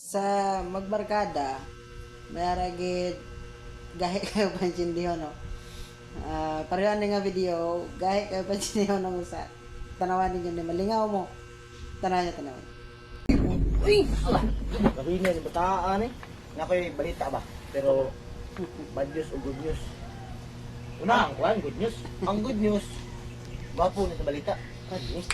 Sa magbarkada, mayara gid gahi kayo pansindihon, no? Ah, pareho ani nga video, gahi kayo pansindihon ng usa. Tanawan ninyo ni malingaw mo. Tanawan niyo, tanawan. Uy! Gabi na yung bataan eh. Nga ko'y balita ba? Pero bad news o good news? Una, ang kuwan, good news. Ang good news, gwapo na sa balita. Bad news.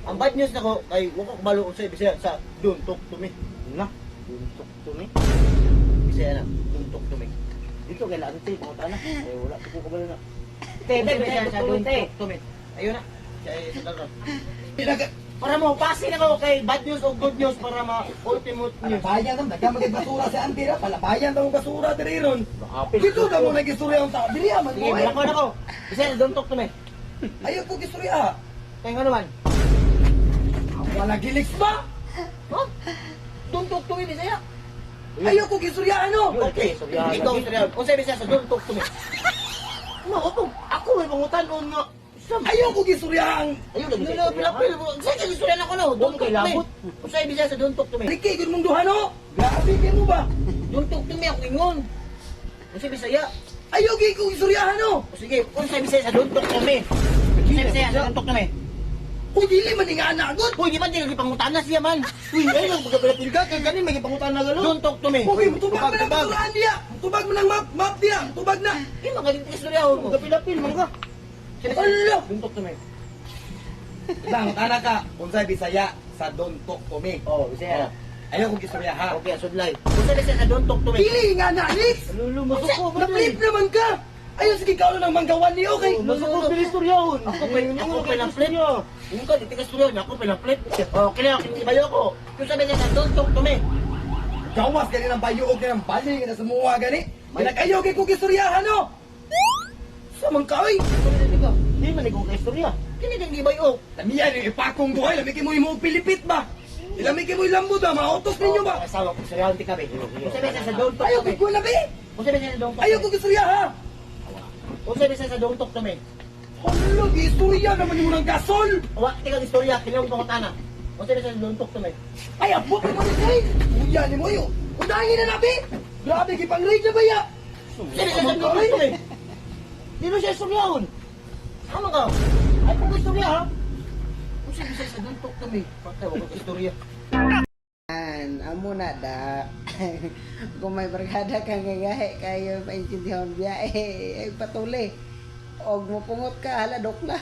Ang bad news nako kay wa ko kabalo unsay Bisaya sa don't talk to me. Na, don't talk to me. Bisaya na, don't talk to me. Dito kay Lante, pangutan na. Eh, wala ko kabalo na. Te, te, Bisaya sa don't talk to me. Ayun na. Sa dalron. Para mo pasin ako kay bad news o good news para ma ultimate news. Palabayan tam, daghan magay basura si Auntie ra, palabayan ta mong basura diri ron. Apil. Dito ka mo nagistorya ang tao, diri man Sige, mo. Eh. malakon ako. Bisaya sa don't talk to me. Ayaw ko gistorya. Kaya nga naman. Wala giliks ba? Huh? Don't talk to me, Bisaya. Ayaw ko gistorya ano? Okay, ikaw istorya. Unsay Bisaya sa don't talk to me? No, ako, ako may pangutan-on nga. Ayaw ko gistorya ang Ayun, lagi sa pilapil. Unsay kay istorya nako no? Don't talk to me. Unsay Bisaya sa don't talk to me? Riki gud mong duha no. Grabe kay mo ba? Don't talk to me ako ingon. Unsay Bisaya? Ayaw gyud ko gistorya ano? O sige, unsay Bisaya sa don't talk to me? Unsay Bisaya sa don't talk to me? Uy, dili man ni nga anak gud. Uy, di man di pangutan na siya man. Uy, ay lang pagkapilapil ka kay kanin may pangutan na galo. Don't talk to me. Okay, mutubag man ang basuraan niya. Mutubag man ang map, map niya. Mutubag na. Di man galing istorya mo. Pagkapilapil, mangga. Ala! Don't talk to me. Bang, tana ka. Unsay Bisaya sa don't talk to me? Oh, Bisaya. Ayaw ko gistorya ha. Okay, sudlay. Unsay Bisaya sa don't talk to me? Dili nga na, Alex! Lulu, masuko ba Na-flip naman ka! Ayun, sige, kaulo ng manggawan niyo, okay? Masuko, bilis istoryaon. Ako pa lang flip. Kung ka, di tigas tuloy, ako pa lang flip. Oh, kaya ibayo ko. Kung sabi niya sa don't talk to me. Gawas gani ng bayo og ng bali nga sa muwa gani. Pinag-ayaw kay kong istoryahan, no? Sa man ka, oy! Di man ikaw ka istorya. Kini kang ibayo. Lamiyan yung ipakong buhay, lamig mo yung pilipit ba? Ilamig mo yung lambod ba? Mautos ninyo ba? Asawa ko, seryahan ti kami. Kung sabi niya sa don't talk Ayaw to me. kay kuya labi! Kung sabi niya sa don't talk Ayaw to me. kong istorya, ha? Kung sabi niya sa don't talk to me. Hala, istorya naman yung ng gasol! Wa, ti kang istorya, kini akong pangutana. Kung sabi niya sa don't talk to me. Ay, abot mo ni Kay! Kuya ni mo yun! Undangin na nabi! Grabe, kipang-raid na ba ya? Sabi niya sa don't talk to me. Di no siya istoryaon. Tama ka. Ay, kung istorya ha. Kung sabi niya sa don't talk to me. Patay, wag kang istorya. An, amo na da. Kung may barkada kang gagahi kayo paintindihon biyahe, ay patuli. Og mupungot ka, hala dokla.